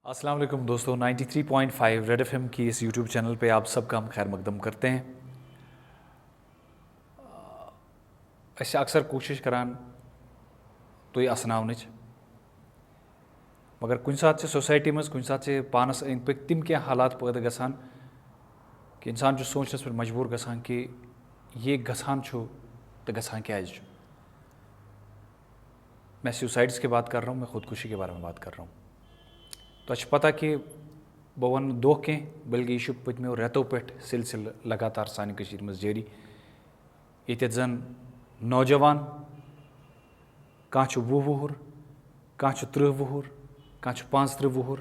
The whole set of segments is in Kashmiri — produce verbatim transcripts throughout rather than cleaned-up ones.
السلام علیکم دوستو، ninety three point five red FM ایم کی اس یوٹیوب چینل پہ آپ سب کا ہم خیر مقدم کرتے ہیں۔ أسۍ چھِ اکثر کوٗشِش کران تُہۍ اَسناونٕچ، مگر کُنہِ ساتہٕ چھِ سوسایٹی منٛز، کُنہِ ساتہٕ چھِ پانَس أنٛدۍ پٔکۍ تِم کینٛہہ حالات پٲدٕ گژھان کہِ اِنسان چھُ سونٛچنَس پٮ۪ٹھ مجبوٗر گژھان کہِ یہِ گژھان چھُ تہٕ گژھان کیٛازِ چھُ۔ میں سوسائڈس کی بات کر رہا ہوں، میں خودکشی کے بارے میں بات کر رہا ہوں۔ تۄہہِ چھِ پَتہ کہِ بہٕ وَنہٕ دۄہ کینٛہہ، بلکہِ یہِ چھُ پٔتمیو رٮ۪تو پٮ۪ٹھ سلسلہٕ لگاتار سانہِ کٔشیٖرِ منٛز جٲری، ییٚتٮ۪تھ زَن نوجوان، کانٛہہ چھُ وُہ وُہُر، کانٛہہ چھُ تٕرٛہ وُہُر، کانٛہہ چھُ پانٛژھ تٕرٛہ وُہُر،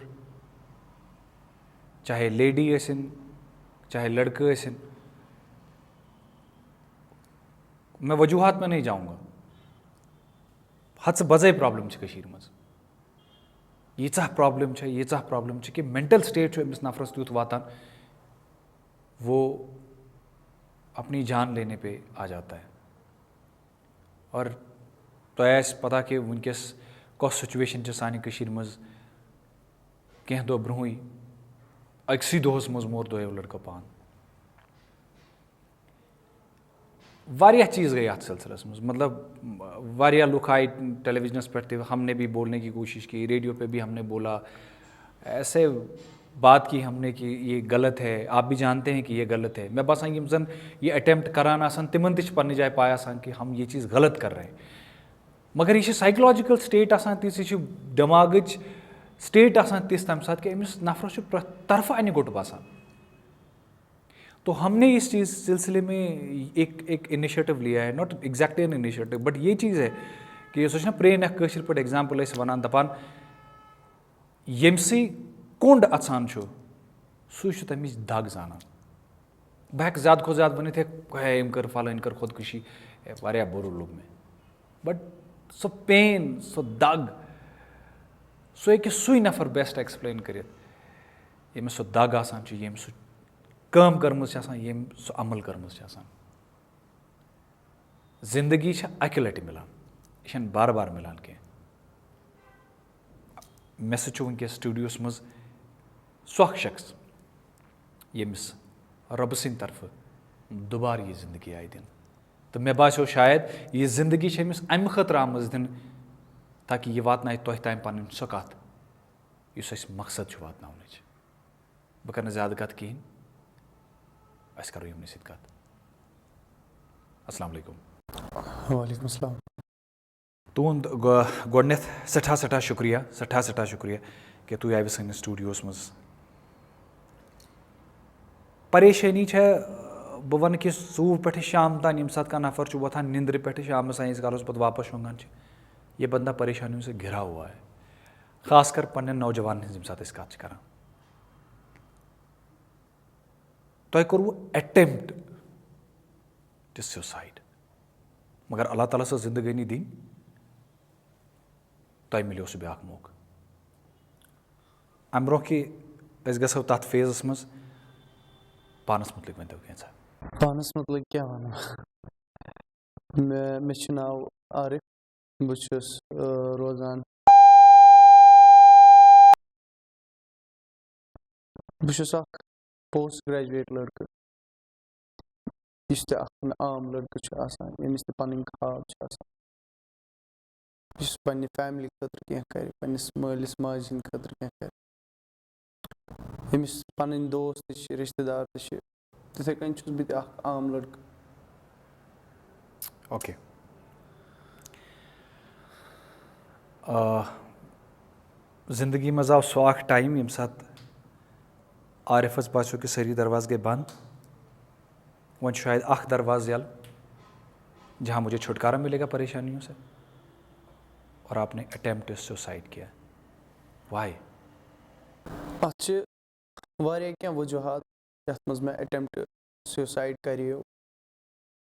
چاہے لیڈی ٲسِن، چاہے لڑکہٕ ٲسِن۔ میں وجوہات میں نہیں جاؤں گا۔ ہَتھ ژٕ بَجے پرابلم چھِ کٔشیٖرِ منٛز۔ ییٖژاہ پرابلم چھےٚ، ییٖژاہ پرابلم چھِ کہِ مینٹل سٹیٹ چھُ أمِس نفرَس تیُتھ واتان، وہ اپنی جان لینے پہ آ جاتا ہے۔ اور تۄہہِ آسہِ پَتہ کہِ وٕنکیٚس کۄس سُچویشن چھِ سانہِ کٔشیٖرِ منٛز۔ کینٛہہ دۄہ برونٛہٕے، أکسٕے دۄہَس منٛز مور دۄیو لڑکو پان۔ واریاہ چیٖز گٔے اَتھ سلسلس منٛز، مطلب، واریاہ لُکھ آیہِ ٹیلی ویژنس پٮ۪ٹھ تہِ، ہم نے بھی بولنے کی کوشش کی، ریڈیو پہ بھی ہم نے بولا، ایسے بات کی ہم نے کہ یہ غلط ہے، آپ بھی جانتے ہیں کہ یہ غلط ہے۔ مےٚ باسان، یِم زن یہِ اٹیمپٹ کران آسان، تِمن تہِ چھِ پننہِ جایہِ پاے آسان کہ ہم یہ چیز غلط کر رہے ہیں۔ مگر یہِ چھِ سائیکولوجیکل سٹیٹ آسان تِژھ، یہِ چھِ دٮ۪ماغٕچ سٹیٹ آسان تِژھ تمہِ ساتہٕ کہ أمِس نفرس چھُ پرٛٮ۪تھ طرفہٕ انہِ گوٚٹ باسان۔ تو ہم نے اس چیز سلسلے میں ایک ایک انیشیٹو لیا ہے، not exactly an initiative, but یہ چیز ہے کہ یۄس چھِ نہ پرٛٲنۍ اکھ کٲشِر پٲٹھۍ ایگزامپل ٲسۍ ونان، دپان، ییٚمہِ سٕے کوٚنٛڈ اژان چھُ، سُے چھُ تَمِچ دگ زانان۔ بہٕ ہٮ۪کہٕ زیادٕ کھۄتہٕ زیادٕ ؤنِتھ، ہے، ہے، أمۍ کٔر فلٲنۍ کٔر خودکشی، ہے، واریاہ بُرٕ لوٚگ مےٚ۔ بٹ سۄ پین، سۄ دگ، سُہ ہیٚکہِ سُے نفر بیسٹ ایکسپلین کٔرِتھ، ییٚمِس سۄ دگ آسان چھِ، ییٚمۍ سُہ کٲم کٔرمٕژ چھِ آسان، ییٚمۍ سُہ عمل کٔرمٕژ چھِ آسان۔ زندگی چھےٚ اَکہِ لَٹہِ مِلان، یہِ چھَنہٕ بار بار مِلان کینٛہہ۔ مےٚ سۭتۍ چھُ وٕنکیٚس سٹوڈیوَس منٛز سُہ اکھ شخص، ییٚمِس رۄبہٕ سٕنٛدِ طرفہٕ دُبارٕ یہِ زندگی آیہِ دِنہٕ۔ تہٕ مےٚ باسیو شاید یہِ زندگی چھےٚ أمِس اَمہِ خٲطرٕ آمٕژ دِنہٕ، تاکہِ یہِ واتنایہِ تۄہہِ تام پَنٕنۍ سۄ کَتھ، یُس اَسہِ مقصد چھُ واتناونٕچ۔ بہٕ کَرٕ نہٕ زیادٕ کَتھ کِہیٖنۍ، أسۍ کَرو یِمنٕے سۭتۍ کَتھ۔ السلام علیکم۔ وعلیکم السلام۔ تُہُنٛد گۄ- گۄڈٕنٮ۪تھ سٮ۪ٹھاہ سٮ۪ٹھاہ شُکریہ، سٮ۪ٹھاہ سٮ۪ٹھاہ شُکریہ کہِ تُہۍ آیوٕ سٲنِس سٹوڈیوَس منٛز۔ پریشٲنی چھےٚ، بہٕ وَنہٕ کہِ صُبح پٮ۪ٹھٕ شام تام، ییٚمہِ ساتہٕ کانٛہہ نفر چھُ وۄتھان نِندرِ پٮ۪ٹھٕ شامَس تام، ییٖتِس کالَس پَتہٕ واپَس شۄنٛگان چھِ، یہ بندہ پریشانیوں سے گھرا ہوا ہے، خاص کر پننٮ۪ن نوجوانَن ہٕنٛز ییٚمہِ ساتہٕ أسۍ کَتھ چھِ کَران۔ تۄہہِ کوٚروٕ اٹیمپٹ ٹو سیوسایڈ، مگر اللہ تعالیٰ سٕنٛز زندگٲنی دِنۍ، تۄہہِ مِلیو سُہ بیٛاکھ موقعہٕ۔ اَمہِ برٛونٛہہ کہِ أسۍ گژھو تَتھ فیزَس منٛز، پانَس مُتعلِق ؤنۍتو کینٛژھا۔ پانَس مُتعلِق کیٛاہ وَنہٕ بہٕ؟ مےٚ مےٚ چھُ ناو عارف۔ بہٕ چھُس، آ، روزان، بہٕ چھُس اکھ پوسٹ گریجویٹ لڑکہٕ، یُس تہِ اکھ عام لڑکہٕ چھُ آسان، ییٚمِس تہِ پنٕنۍ خواب چھِ آسان، یُس پننہِ فیملی خٲطرٕ کینٛہہ کرِ، پننِس مٲلِس ماجہِ ہٕنٛدِ خٲطرٕ کینٛہہ کرِ، ییٚمِس پنٕنۍ دوست تہِ چھِ، رشتہٕ دار تہِ چھِ، تِتھے کٔنۍ چھُس بہٕ تہِ اکھ عام لڑکہٕ۔ اوکے۔ آ، زندگی منٛز آو سُہ اکھ ٹایم، ییٚمہِ ساتہٕ عارفس باسیو کہِ سٲری دروازٕ گٔے بنٛد، وۄنۍ چھُ شاید اکھ دروازٕ یَلہٕ، جہاں مجھے چھٹکارا ملے گا پریشانیوں سے، اور آپ نے اٹیمپٹ سوسائڈ کیا۔ وائی؟ اتھ چھِ واریاہ کینٛہہ وجوہات، یتھ منٛز مےٚ اٹیمپٹ سیوسایڈ کریو۔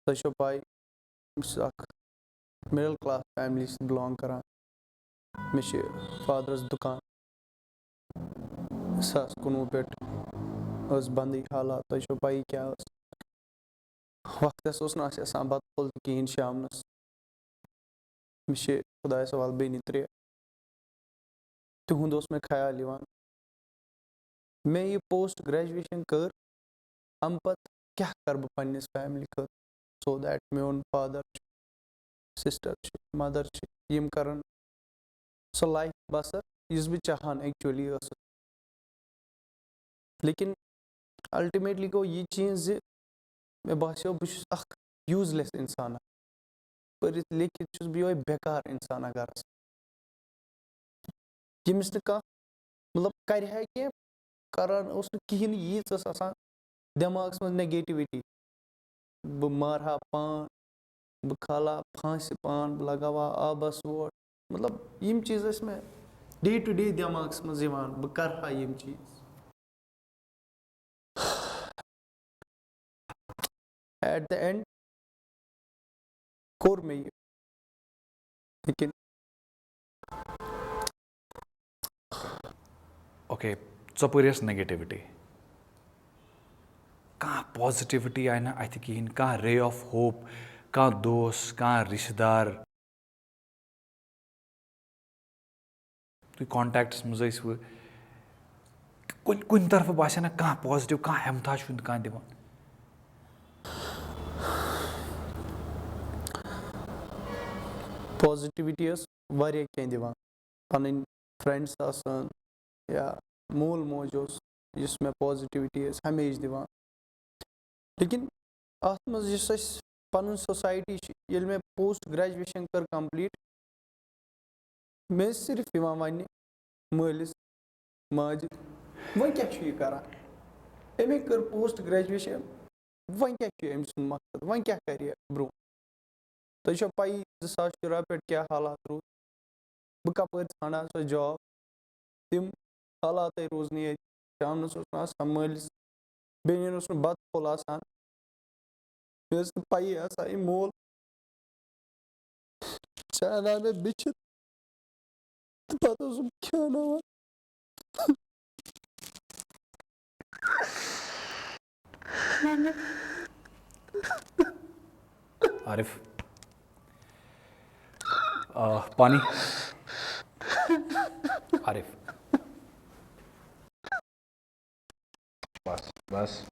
تۄہہِ چھو پاے، بہٕ چھُس اکھ مڈل کلاس فیملی سۭتۍ بلانگ کران۔ مےٚ چھِ فادرس دُکان۔ زٕ ساس کُنوُہ پٮ۪ٹھ ٲس بندٕے حالات، تۄہہِ چھو پَیی کیٛاہ ٲس۔ وقتس اوس نہٕ اَسہِ آسان بَتہٕ پھوٚل تہِ کِہیٖنۍ شامنَس۔ مےٚ چھِ خۄدایَس حوالہٕ بیٚنہِ ترٛےٚ۔ تِہُنٛد اوس مےٚ خیال یِوان۔ مےٚ یہِ پوسٹ گریجویشن کٔر، اَمہِ پَتہٕ کیٛاہ کَرٕ بہٕ پنٛنِس فیملی خٲطرٕ، سو دیٹ میون فادر چھُ، سِسٹر چھِ، مَدر چھِ، یِم کَرَن سۄ لایف بَسَر یُس بہٕ چاہان ایکچُؤلی ٲسٕس۔ لیکن الٹیمیٹلی گوٚو یہِ چیٖز زِ مےٚ باسیو بہٕ چھُس اَکھ یوٗزلیس اِنسان، پٔرِتھ لیکھِتھ چھُس بہٕ یِہوٚے بیکار اِنسان گَرَس، ییٚمِس نہٕ کانٛہہ مطلب کَرِ ہا کینٛہہ، کَران اوس نہٕ کِہیٖنۍ، ییٖژ ٲس آسان دٮ۪ماغَس منٛز نیگیٹِوِٹی، بہٕ مارٕ ہا پان، بہٕ کھالہٕ ہا پھانٛسہِ پان، بہٕ لَگاوٕ ہا آبَس ووٹ، مطلب یِم چیٖز ٲسۍ مےٚ ڈے ٹُو ڈے دٮ۪ماغَس منٛز یِوان، بہٕ کَرٕ ہا یِم چیٖز۔ ایٹ دَ اینڈ کوٚر مےٚ یہِ، لیکن اوکے، ژۄپٲرۍ ٲس نیگیٹِوِٹی، کانٛہہ پازِٹِوِٹی آیہِ نہٕ اَتھِ کِہیٖنۍ، کانٛہہ رے آف ہوپ، کانٛہہ دوس، کانٛہہ رِشتہٕ دار۔ تُہۍ کانٹیکٹَس منٛز ٲسۍ وٕ، کُنہِ کُنہِ طرفہٕ باسے نہ کانٛہہ پازِٹِو، کانٛہہ ہمتھا چھُنہٕ کانٛہہ دِوان۔ پازِٹِوِٹی ٲس واریاہ کینٛہہ دِوان، پَنٕنۍ فرٛینٛڈٕس آسان یا مول موج اوس یُس مےٚ پازِٹِوِٹی ٲس ہمیشہِ دِوان۔ لیکن اَتھ منٛز یُس اَسہِ پَنُن سوسایٹی چھِ، ییٚلہِ مےٚ پوسٹ گریجویشن کٔر کمپلیٖٹ، مےٚ ٲسۍ صرف یِوان وَننہِ مٲلِس ماجہِ، وۄنۍ کیٛاہ چھُ یہِ کَران؟ أمۍ کٔر پوسٹ گریجویشن، وۄنۍ کیٛاہ چھُ أمۍ سُنٛد مقصد؟ وۄنۍ کیٛاہ کَرِ یہِ برٛونٛہہ؟ تۄہہِ چھو پَیی زٕ ساس شُراہ پٮ۪ٹھ کیٛاہ حالات روٗد، بہٕ کَپٲرۍ ژھانٛڈان سۄ جاب؟ تِم حالاتَے روٗز نہٕ ییٚتہِ۔ شامنَس اوس نہٕ آسان مٲلِس، بیٚنٮ۪ن اوس نہٕ بَتہٕ پھوٚل آسان، مےٚ ٲس نہٕ پَیی آسان یہِ مول چھا اَنان مےٚ بِچھِتھ تہٕ پَتہٕ اوسُم کھیٛاناوان۔ عارف، آ، پانی۔ عارف۔ بس، بس۔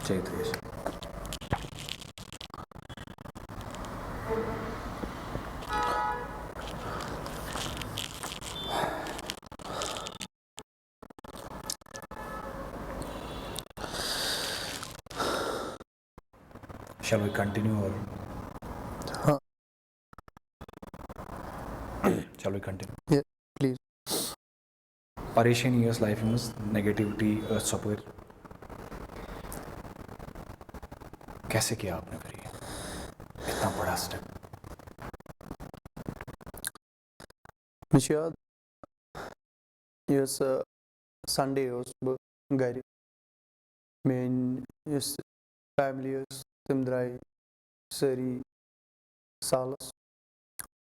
چیٚیِو تُہۍ أسۍ۔ Shall we continue or? ہاں۔ Shall we continue? پلیٖز۔ پریشٲنی ٲس لایفہِ منٛز، نیگیٹِوِٹی ٲس ژۄپٲرۍ۔ کیسے کیا آپ نے پھر یہ اتنا بڑا اسٹیپ؟ مےٚ چھُ یاد، یہِ ٲس سنڈے اوس بہٕ گرِ، میٲنۍ یۄس فیملی ٲس تِم درٛاے سٲری سالس۔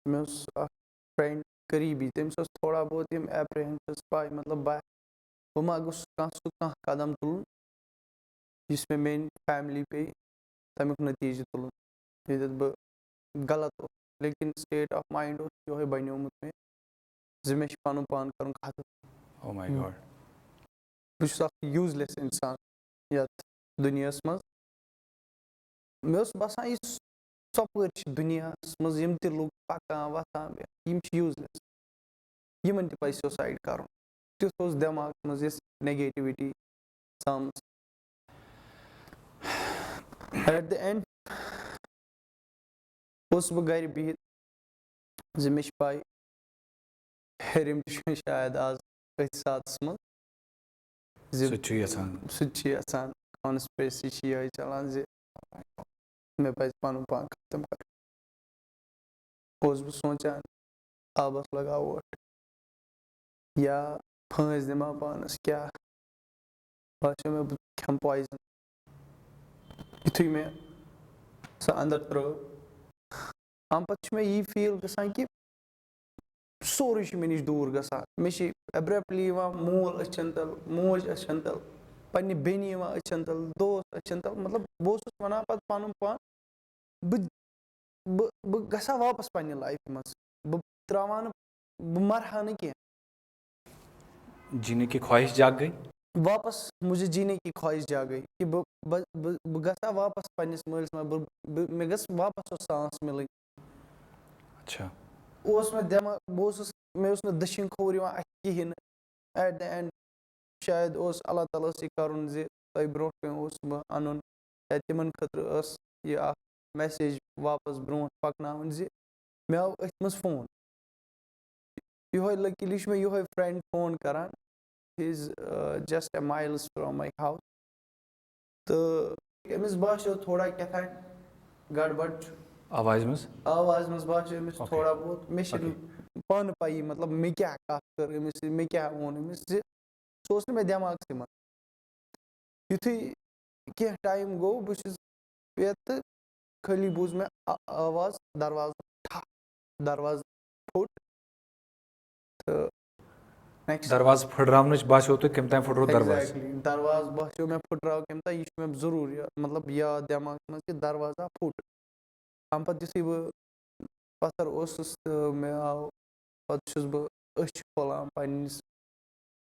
مےٚ اوس اکھ فرینڈ قریٖبی، تٔمِس اوس تھوڑا بہت یِم ایپریہنشنس پاے، مطلب بہٕ بہٕ ما گوٚژھُس کانٛہہ سُہ کانٛہہ قدم تُلُن یُس مےٚ میٛانہِ فیملی پیٚیہِ تَمیُک نٔتیٖجہٕ تُلُن، ییٚتٮ۪تھ بہٕ غلط اوسُس، لیکن state of mind اوس یِہوٚے بنیومُت مےٚ زِ مےٚ چھُ پَنُن پان کَرُن ختم۔ Oh my God. بہٕ چھُس اَکھ یوٗزلیس اِنسان یَتھ دُنیاہَس منٛز۔ مےٚ اوس باسان یہِ ژۄپٲرۍ چھِ دُنیاہَس منٛز یِم تہِ لُکھ پَکان وۄتھان بیٚہوان، یِم چھِ یوٗزلیس، یِمَن تہِ پَزِ سوسایڈ کَرُن۔ تیُتھ اوس دٮ۪ماغَس منٛز یِژھ نیگیٹِوِٹی ژامٕژ۔ At the end اوسُس بہٕ گَرِ بِہِتھ زِ مےٚ چھِ پَے ہیٚرِم تہِ چھُ شاید آز أتھۍ ساتَس منٛز زِ سُہ تہِ چھُ یَژھان۔ سُہ تہِ چھُ یَژھان کانسپریسی چھِ یِہوٚے چَلان زِ مےٚ پَزِ پَنُن پان ختم کَرُن۔ اوسُس بہٕ سونٛچان آبَس لَگاو ووٹ یا پھٲنٛسۍ دِمہٕ ہا پانَس کیٛاہ، باسیو مےٚ بہٕ کھٮ۪مہٕ پویزن۔ یُتھُے مےٚ سۄ اَندَر ترٛٲو، اَمہِ پَتہٕ چھُ مےٚ یی فیٖل گژھان کہِ سورُے چھُ مےٚ نِش دوٗر گژھان۔ مےٚ چھِ ایبریپٹلی یِوان مول أچھَن تَل، موج أچھَن تَل، پنٛنہِ بیٚنہِ یِوان أچھَن تَل، دوس أچھَن تَل۔ مطلب، بہٕ اوسُس وَنان پَتہٕ پَنُن پان، بہٕ بہٕ بہٕ گژھٕ ہا واپَس پنٛنہِ لایفہِ منٛز، بہٕ ترٛاوٕ ہا نہٕ، بہٕ مَرٕ ہا نہٕ کینٛہہ۔ जीने की ख्वाहिश जाग गई। واپَس مُجھے جینے کی خواہش جاگ گئی کہ بہٕ بہٕ بہٕ بہٕ گژھٕ ہا واپَس پنٛنِس مٲلِس منٛز، بہٕ بہٕ مےٚ گٔژھ واپَس سۄ سانٛس مِلٕنۍ۔ اچھا۔ اوس مےٚ دٮ۪ماغ، بہٕ اوسُس، مےٚ اوس نہٕ دٔچھِنۍ کھووُر یِوان اَتھِ کِہیٖنۍ نہٕ۔ ایٹ دَ اینڈ شاید اوس اللہ تعالیٰ ہَسٕے کَرُن زِ تۄہہِ برونٛٹھ کَنہِ اوسُس بہٕ اَنُن، یا تِمَن خٲطرٕ ٲس یہِ اَکھ میسیج واپَس برونٛٹھ پَکناوٕنۍ زِ مےٚ آو أتھۍ منٛز فون۔ یِہوٚے لٔکِلی چھُ مےٚ یِہوٚے فرٛینٛڈ فون کَران، he is just a miles from my house۔ تہٕ أمِس باسیو تھوڑا کیٛاہ تام گڑبڑ چھُ۔ آوازِ منٛز؟ آوازِ منٛز باسیو أمِس اوکے۔ تھوڑا بہت، مےٚ چھِنہٕ اوکے۔ پانہٕ پَیی، مطلب، مےٚ کیٛاہ کَتھ کٔر أمِس سۭتۍ، مےٚ کیٛاہ ووٚن أمِس زِ سُہ اوس نہٕ مےٚ دٮ۪ماغسٕے منٛز۔ یُتھُے کینٛہہ ٹایم گوٚو، بہٕ چھُس بِہِتھ تہٕ خٲلی بوٗز مےٚ آ-، آواز، دروازٕ ٹھَکھ، دروازٕ پھوٚٹ۔ تہٕ next دروازٕ پھٕٹراونٕچ باسیو تۄہہِ کَمہِ تام پھٕٹرو دروازٕ؟ Exactly۔ دروازٕ باسیو مےٚ پھٕٹراو کَمہِ تام، یہِ چھُ مےٚ ضروٗر یہِ، مطلب، یاد دٮ۪ماغَس منٛز کہِ دروازٕ آو پھُٹ۔ اَمہِ پَتہٕ یُتھُے بہٕ پَتھر اوسُس تہٕ مےٚ آو، پَتہٕ چھُس بہٕ أچھ کھولان پنٛنِس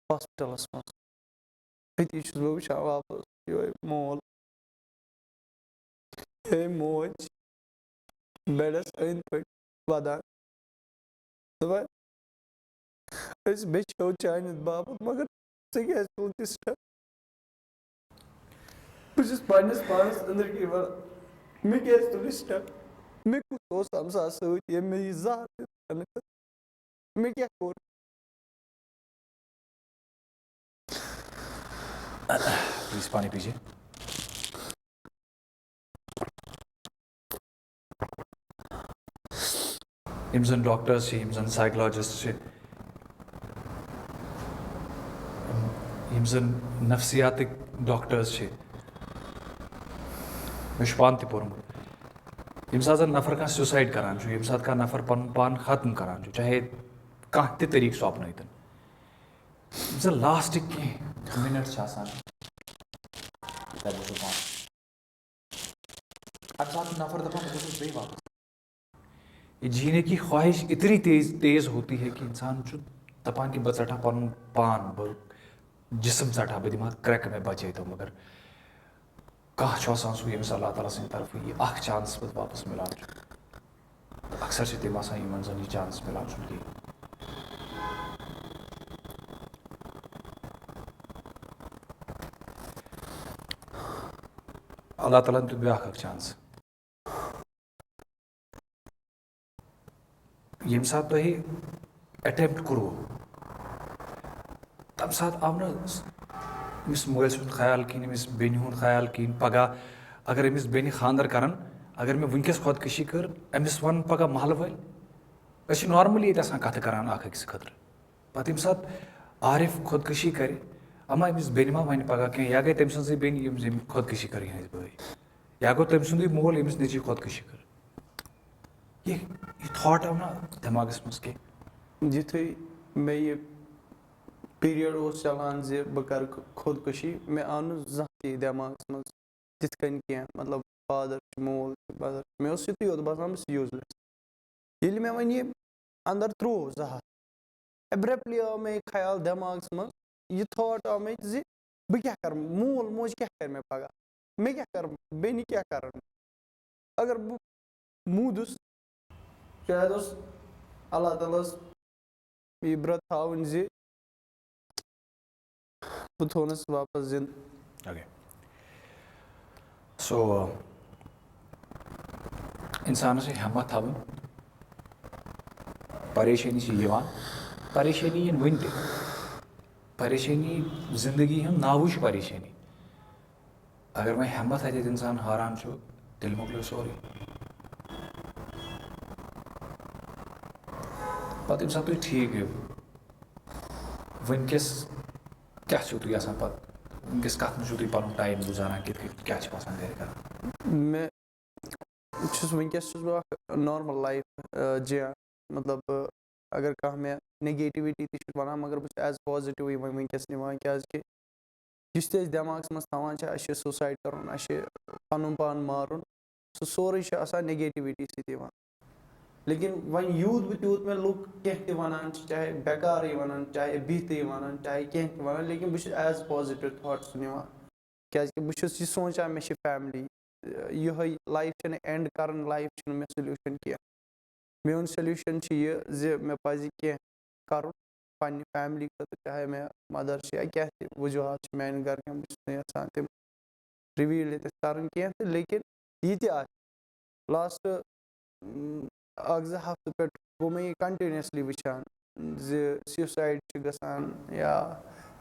ہاسپِٹَلَس منٛز۔ أتی چھُس بہٕ وٕچھان واپَس یِہوٚے مول، ہے موج، بیڈَس أنٛدۍ پٔکۍ وَدان۔ دَپان، أسۍ بیٚچھو چانہِ باپَتھ، مگر ژےٚ کیٛازِ تُل تہِ سٹیپ؟ بہٕ چھُس پنٛنِس پانَس أنٛدرۍ کِنۍ وَنان، مےٚ کیٛازِ تُل یہِ سٹیپ؟ مےٚ کُس اوس ہمساہَس سۭتۍ ییٚمۍ مےٚ یہِ زہر دیُت کھٮ۪نہٕ خٲطرٕ؟ مےٚ کیٛاہ کوٚر؟ प्लीज पानी पीजिए। یِم زَن ڈاکٹٲرٕز چھِ، یِم زَن سایکالجسٹ چھِ، یِم زَن نفسیاتٕکۍ ڈاکٹٲرٕز چھِ، مےٚ چھُ پانہٕ تہِ پوٚرمُت۔ ییٚمہِ ساتہٕ زَن نفر کانٛہہ سیوٗسایڈ کران چھُ، ییٚمہِ ساتہٕ کانٛہہ نفر پَنُن پان ختم کران چھُ، چاہے کانٛہہ تہِ طریٖقہٕ سُہ اپنٲوتن، یِم زَن لاسٹٕکۍ کینٛہہ مِنٹ چھِ آسان، تَمہِ ساتہٕ چھُ نفر دَپان، بہٕ گوٚژھُس بیٚیہِ واپس۔ یہ جینے کی خواہش اتنی تیز، تیز ہوتی ہے کہ انسان چھُ دَپان کہِ بہٕ ژَٹہٕ ہا پَنُن پان، بہٕ جسم ژَٹہٕ ہا، بہٕ دِمہٕ ہا کرٛٮ۪کہٕ، مےٚ بچٲیتو۔ مگر کانٛہہ چھُ آسان سُہ، ییٚمِس اللہ تعالیٰ سٕنٛدِ طرفہٕ یہِ اکھ چانس پتہٕ واپس مِلان چھُ۔ تہٕ اکثر چھِ تِم آسان، یِمن زَن یہِ چانس مِلان چھُنہٕ کِہیٖنۍ۔ اللہ تعالیٰ ہن دیُت بیٛاکھ اکھ چانس۔ ییٚمہِ ساتہٕ تۄہہِ اٹیمپٹ کوٚروٕ، تَمہِ ساتہٕ آو نہٕ أمِس مٲلۍ سُنٛد خیال کِہیٖنۍ، أمِس بیٚنہِ ہُنٛد خیال کِہیٖنۍ۔ پگاہ اگر أمِس بیٚنہِ خانٛدر کرن، اگر مےٚ وٕنکیٚس خۄدکٔشی کٔر، أمِس وَنن پگاہ محلہٕ وٲلۍ۔ أسۍ چھِ نارملی ییٚتہِ آسان کَتھٕ کران اکھ أکِس خٲطرٕ۔ پتہٕ ییٚمہِ ساتہٕ عارف خۄدکٔشی کرِ، اما أمِس بیٚنہِ ما وَنہِ پگاہ کینٛہہ، یا گٔے تٔمۍ سٕنٛزٕے بیٚنہِ، یِم زٔمۍ خۄدکٔشی کٔر یِہٕنٛزِ بٲے، یا گوٚو تٔمۍ سُنٛدٕے مول، ییٚمِس نیٚچی خۄدکٔشی کٔر۔ یہِ، یہِ تھاٹ آو نہ دٮ۪ماغس منٛز کینٛہہ؟ یُتھُے مےٚ یہِ پیٖریڈ اوس چلان زِ بہٕ کرٕ خۄدکٔشی، مےٚ آو نہٕ زانٛہہ تہِ یہِ دٮ۪ماغس منٛز تِتھ کٔنۍ کینٛہہ، مطلب، فادر چھُ، مول چھُ، مدر چھُ، مےٚ اوس یُتُے یوت باسان، بہٕ چھُس یوٗزلیس۔ ییٚلہِ مےٚ وۄنۍ یہِ اندر تروو زہر، ایبریپٹلی آو مےٚ یہِ خیال دٮ۪ماغس منٛز، یہِ تھاٹ آو مےٚ زِ بہٕ کیٛاہ کرٕ، مول موج کیٛاہ کرِ مےٚ پگاہ، مےٚ کیٛاہ کرٕ، بیٚنہِ کیٛاہ کرن؟ اگر بہٕ موٗدُس، شاید اوس اللہ تعالیٰ ہس عبرت تھاوٕنۍ زِ بہٕ تھوونس واپس زندٕ۔ اوکے۔ سو، انسانس چھِ ہمت تھاوٕنۍ۔ پریشٲنی چھِ یِوان، پریشٲنی یِن وٕنہِ تہِ۔ پریشٲنی، زندگی ہُنٛد ناوٕے چھُ پریشٲنی۔ اگر وۄنۍ ہٮ۪متھ اَتہِ ییٚتہِ اِنسان ہاران چھُ، تیٚلہِ مۄکلیو سورُے۔ پَتہٕ ییٚمہِ ساتہٕ تُہۍ ٹھیٖک گٔیِو، وٕنکیٚس کیٛاہ چھِو تُہۍ آسان پَتہٕ؟ وٕنکیٚس کَتھ منٛز چھِو تُہۍ پَنُن ٹایم گُزاران؟ کِتھ کٔنۍ، کیٛاہ چھِو آسان گَرِ کَران؟ مےٚ چھُس وٕنکیٚس چھُس بہٕ اَکھ نارمَل لایف جیان. مطلب، اگر کانٛہہ مےٚ نگیٹِوِٹی تہِ چھُ وَنان، مگر بہٕ چھُس ایز پازِٹِوٕے وۄنۍ وٕنکیٚس نِوان، کیٛازِکہِ یُس تہِ أسۍ دٮ۪ماغَس منٛز تھاوان چھِ، اَسہِ چھُ سوٗسایڈ کَرُن، اَسہِ چھُ پَنُن پان مارُن، سُہ سورُے چھُ آسان نگیٹِوِٹی سۭتۍ یِوان. لیکِن وۄنۍ یوٗت بہٕ تیوٗت مےٚ لُکھ کینٛہہ تہِ وَنان چھِ، چاہے بیکارٕے وَنان، چاہے بِہتٕے وَنان، چاہے کینٛہہ تہِ وَنان، لیکِن بہٕ چھُس ایز پازِٹِو تھاٹٕس نِوان. کیٛازِکہِ بہٕ چھُس یہِ سونٛچان، مےٚ چھِ فیملی، یِہوٚے لایف چھَنہٕ اینڈ کَرٕنۍ، لایف چھُنہٕ مےٚ سلیوٗشَن کینٛہہ. میون سلیوٗشَن چھُ یہِ زِ مےٚ پَزِ کینٛہہ کَرُن پنٛنہِ فیملی خٲطرٕ، چاہے مےٚ مَدَر چھِ یا کینٛہہ تہِ وجوٗہات چھِ میٛانہِ گَرِکٮ۪ن، بہٕ چھُس نہٕ یَژھان تِم رِویٖل ییٚتٮ۪تھ کَرٕنۍ کینٛہہ تہٕ، لیکِن یہِ تہِ آسہِ لاسٹ اَکھ زٕ ہفتہٕ پٮ۪ٹھ گوٚو مےٚ یہِ کَنٹِنیوٗسلی وٕچھان زِ سیوٗسایڈ چھِ گژھان یا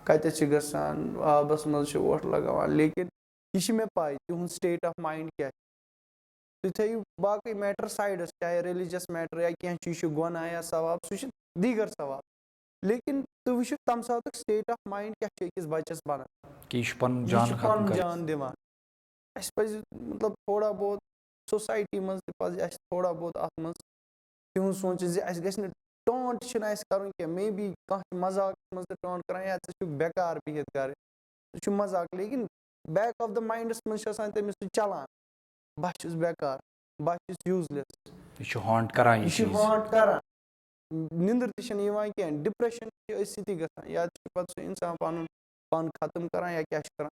کَتٮ۪تھ چھِ گژھان، آبَس منٛز چھِ وۄٹھ لگاوان، لیکِن یہِ چھِ مےٚ پَے تِہُنٛد state of mind کیٛاہ چھِ. تُہۍ تھٲیِو باقٕے میٹر سایڈَس، چاہے ریلیجس میٹر یا کینٛہہ چیٖز چھُ گۄناہ یا ثواب، سُہ چھُ دیٖگر ثواب، لیکِن تُہۍ وٕچھِو تَمہِ ساتُک state of mind کیٛاہ چھُ أکِس بَچَس بَنان. کہِ یہِ چھُ پَنُن یہِ جان چھُ ختم پَنُن کَران. جان دِوان. اَسہِ پَزِ مطلب تھوڑا بہت سوسایٹی منٛز تہِ پَزِ اَسہِ تھوڑا بہت اَتھ منٛز تِہُنٛد سونٛچُن زِ اَسہِ گژھِ نہٕ ٹونٹ چھِنہٕ اَسہِ کَرُن کینٛہہ. مے بی کانٛہہ چھُ مذاقَس منٛز تہِ ٹونٹ کَران یا ژٕ چھُکھ بیکار بِہِتھ گَرٕ، سُہ چھُ مذاق، لیکِن بیک آف دا ماینڈَس منٛز چھُ آسان تٔمِس سُہ چَلان، بہٕ چھُس بیکار، بہٕ چھُس یوٗزلیس. یہِ چھُ ہانٹ کَران یہِ یہِ چھُ چیٖز. ہانٹ کَران، نِندٕر تہِ چھَنہٕ یِوان کینٛہہ، ڈِپریشَن چھِ أتھۍ سۭتی گژھان، یا چھُ پَتہٕ سُہ اِنسان پَنُن پان ختم کَران یا کیٛاہ چھُ کَران.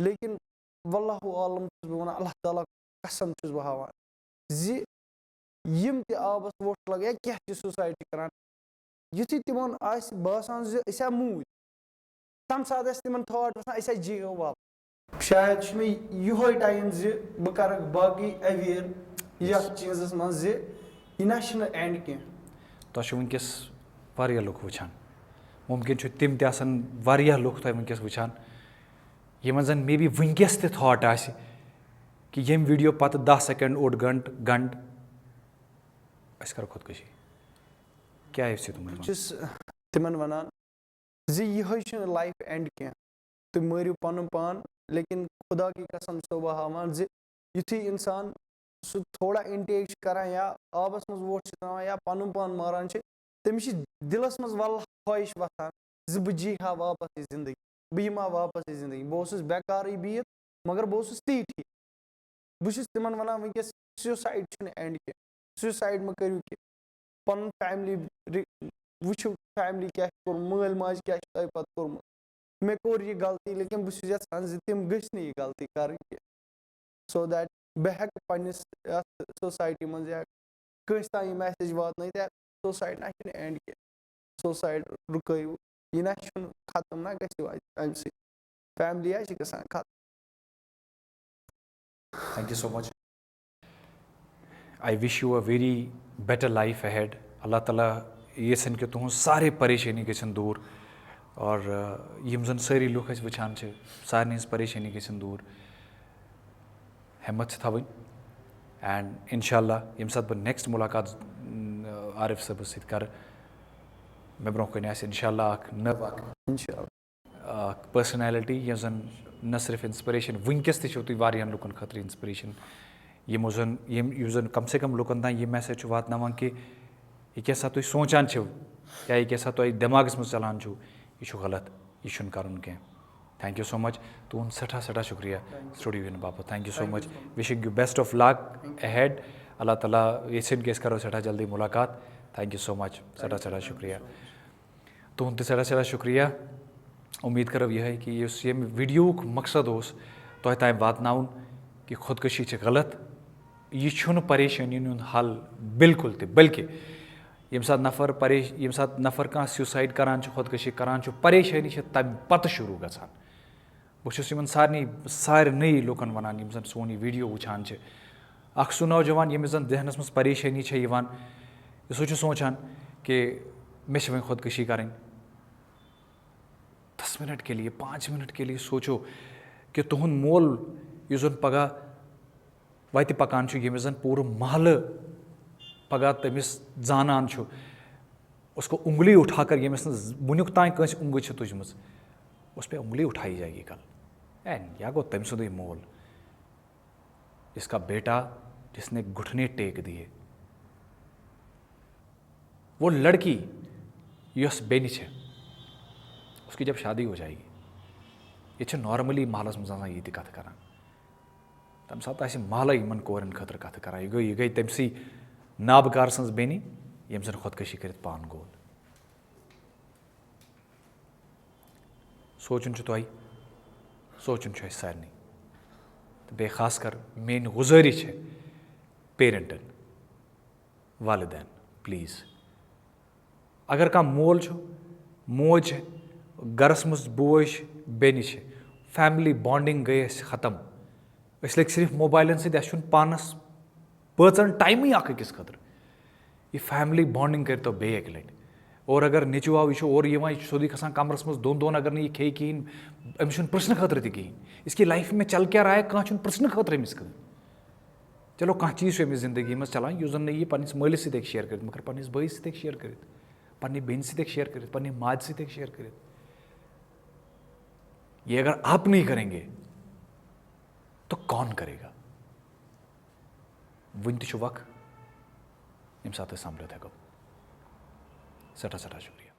لیکِن واللہ عالم چھُس بہٕ وَنان، اللہ تعالیٰ قسم چھُس بہٕ ہاوان زِ یِم تہِ آبَس وۄٹھ لَگان یا کینٛہہ تہِ سوسایڈ چھِ کَران، یُتھُے تِمَن آسہِ باسان زِ أسۍ ہا موٗدۍ، تَمہِ ساتہٕ آسہِ تِمَن تھاٹ وَسان، أسۍ ہا جیٖہو واپَس. شاید چھُ مےٚ یِہوٚے ٹایم زِ بہٕ کَرَکھ باقٕے ایویئر یَتھ چیٖزَس منٛز زِ یہِ نہ چھُنہٕ اینڈ کینٛہہ. تۄہہِ چھُ وٕنکیٚس واریاہ لُکھ وٕچھان، مُمکِن چھُ تِم تہِ آسَن واریاہ لُکھ تۄہہِ وٕنکیٚس وٕچھان، یِمَن زَن مے بی وٕنکیٚس تہِ تھاٹ آسہِ کہِ ییٚمہِ ویٖڈیو پَتہٕ دَہ سیکنڈ، اوٚڑ گھنٹہٕ، گھنٹہٕ أسۍ کَرو خۄدکٔشی. کیٛاہ یژھِو تِم بہٕ وَنُن؟ چھُس تِمَن وَنان زِ یِہوٚے چھُنہٕ لایف اینڈ کینٛہہ، تُہۍ مٲرِو پَنُن پان، لیکِن خدا کی قسم چھُسو بہٕ ہاوان زِ یُتھُے اِنسان سُہ تھوڑا اِنٹیک چھُ کَران یا آبَس منٛز وۄٹھ چھِ ترٛاوان یا پَنُن پان ماران چھِ، تٔمِس چھِ دِلَس منٛز واللہ خواہِش وۄتھان زِ بہٕ جی ہا واپَس یہِ زِندگی، بہٕ یِمہٕ ہا واپَس یہِ زِندگی. بہٕ اوسُس بیکارٕے بِہِتھ، مگر بہٕ اوسُس تی ٹھیٖک. بہٕ چھُس تِمَن وَنان وٕنکیٚس سیوٗسایڈ چھُنہٕ اینڈ کینٛہہ، سیوٗسایڈ مہٕ کٔرِو کینٛہہ، پَنُن فیملی وٕچھِو، فیملی کیٛاہ چھِ کوٚرمُت، مٲلۍ ماجہِ کیٛاہ چھِ تۄہہِ پَتہٕ کوٚرمُت. مےٚ کوٚر یہِ غلطی، لیکِن بہٕ چھُس یَژھان زِ تِم گٔژھۍ نہٕ یہِ غلطی کَرٕنۍ کینٛہہ، سو دیٹ بہٕ ہٮ۪کہٕ پنٛنِس یَتھ سوسایٹی منٛز یا کٲنٛسہِ تام یہِ میسیج واتنٲیِتھ، یا سوسایڈ نہ چھُنہٕ اینڈ کینٛہہ، سوسایڈ رُکٲیِو، یہِ نہ چھُنہٕ ختم، نہ گژھِو اَتہِ اَمہِ سۭتۍ، فیملی آسہِ گژھان ختم. Thank you so much. I wish you a very better life ahead. اللہ تعالیٰ یژھن کہِ تُہٕنٛز سارے پریشٲنی گژھن دوٗر، اور یِم زَن سٲری لُکھ اَسہِ وٕچھان چھِ، سارنٕے ہٕنٛز پریشٲنی گژھن دوٗر. ہمت چھِ تھاوٕنۍ، اینڈ اِنشاء اللہ ییٚمہِ ساتہٕ بہٕ نیکسٹ مُلاقات عارف صٲبَس سۭتۍ کَرٕ، مےٚ برونٛہہ کَنہِ آسہِ اِنشاء اللہ اَکھ نٔو اَکھ اِنشاء اللہ. اَکھ پٔرسنیلٹی یۄس زَن نہ صرف اِنسپریشن، وٕنکیٚس تہِ چھِو تُہۍ واریاہَن لُکَن خٲطرٕ اِنسپریشن، یِمو زَن یِم یُس زَن کم سے کم لُکَن تام یہِ میسیج چھُ واتناوان کہِ یہِ کیٛاہ سا تُہۍ سونٛچان چھِو یا یہِ کیٛاہ سا تۄہہِ دٮ۪ماغَس منٛز چَلان چھُو، یہِ چھُ غلط، یہِ چھُنہٕ کَرُن کینٛہہ. Thank you so much. تُہُنٛد سٮ۪ٹھاہ سٮ۪ٹھاہ شُکریہ سٹوڈیو یِنہٕ باپَتھ. Thank you so much. Wishing you best of luck ahead. اللہ تعالیٰ یژھِن کہِ أسۍ کَرو سٮ۪ٹھاہ جلدی مُلاقات. Thank you so much. سٮ۪ٹھاہ سٮ۪ٹھاہ شُکریہ. تُہُنٛد تہِ سٮ۪ٹھاہ سٮ۪ٹھاہ شُکریہ. اُمید کَرو یِہوٚے کہِ یُس ییٚمہِ ویٖڈیووُک مقصد اوس تۄہہِ تام واتناوُن کہِ خودکٔشی چھِ غلط، یہِ چھُنہٕ پریشٲنی ہُنٛد حل بالکل تہِ، بلکہِ ییٚمہِ ساتہٕ نفر پریش-، ییٚمہِ ساتہٕ نفر کانٛہہ سیوٗسایڈ کَران چھُ، خودکٔشی کَران چھُ، پریشٲنی چھِ تَمہِ پَتہٕ شروٗع گژھان. بہٕ چھُس یِمَن سارنٕے، سارنٕے لُکَن وَنان یِم زَن سون یہِ ویٖڈیو وٕچھان چھِ، اَکھ سُہ نوجوان ییٚمِس زَن ذہنَس منٛز پریشٲنی چھےٚ یِوان، یہِ سُہ چھُ سونٛچان کہِ مےٚ چھِ وۄنۍ خودکٔشی کَرٕنۍ۔ دس منٹ کے لیے، پانچ منٹ کے لیے سوچو کہ تُہُنٛد مول یُس زن پگاہ وتہِ پکان چھُ، ییٚمِس زن پوٗرٕ محلہٕ پگاہ تٔمِس زانان چھُ، اس کو انگلی اٹھا کر، ییٚمِس نہٕ ز-، وُنیُک تام کٲنٛسہِ انگُج چھِ تُجمٕژ، اس پہ انگلی اٹھائی جائے گی کل۔ اے، یا گوٚو تٔمۍ سُنٛدُے مول۔ اس کا بیٹا جس نے گھٹنے ٹیک دیے، وہ لڑکی یۄس بیٚنہِ چھِ، اس کی جب شادی ہو جائے گی۔ ییٚتہِ چھِ نارملی محلس منٛز آسان یہِ تہِ کتھ کران۔ تمہِ ساتہٕ آسہِ محلے یِمن کورٮ۪ن خٲطرٕ کتھٕ کران۔ یہِ گٔے، یہِ گٔے تٔمۍ سٕے نابکار سٕنٛز بیٚنہِ، ییٚمۍ زن خۄدکشی کٔرِتھ پان گول۔ سونٛچُن چھُ تۄہہِ، سونٛچُن چھُ اَسہِ سارنٕے۔ تہٕ بیٚیہِ خاص کر میٛٲنۍ گُزٲرِش چھِ پیرنٹن، والدین، پلیز، اگر کانٛہہ مول چھُ، موج چھِ، گرس منٛز بوے چھِ، بیٚنہِ چھِ، فیملی بانڈنگ گٔے اَسہِ ختم۔ أسۍ لٔگۍ صرف موبایلن سۭتۍ، اَسہِ چھُنہٕ پانس بٲژن ٹایمٕے اکھ أکِس خٲطرٕ۔ یہِ فیملی بانڈنگ کٔرۍتو بیٚیہِ اَکہِ لٹہِ۔ اور اگر نیٚچوٗ آو، یہِ چھُ اورٕ یِوان، یہِ چھُ سیوٚدُے کھسان کمرس منٛز دۄن دۄہن، اگر نہٕ یہِ کھیٚیہِ کِہیٖنۍ، أمِس چھُنہٕ پرژھنہٕ خٲطرٕ تہِ کِہیٖنۍ۔ اس کی لائف میں چل کیا رہا ہے، کانٛہہ چھُنہٕ پرژھنہٕ خٲطرٕ أمِس کٕہٕنۍ۔ چلو، کانٛہہ چیٖز چھُ أمِس زندگی منٛز چلان، یُس زن نہٕ یہِ پننِس مٲلِس سۭتۍ ہیٚکہِ شیئر کٔرِتھ، مگر پننِس بٲیِس سۭتۍ ہیٚکہِ شیئر کٔرِتھ، پننہِ بیٚنہِ سۭتۍ ہیٚکہِ شیئر کٔرِتھ، پننہِ ماجہِ سۭتۍ ہیٚکہِ شیئر کٔرِتھ۔ یہ اگر آپ نہیں کریں گے تو کون کرے گا؟ وُنہِ تہِ چھُ وق، ییٚمہِ ساتہٕ أسۍ سمبلِتھ ہٮ۪کو۔ سٮ۪ٹھاہ سٮ۪ٹھاہ شُکریہ۔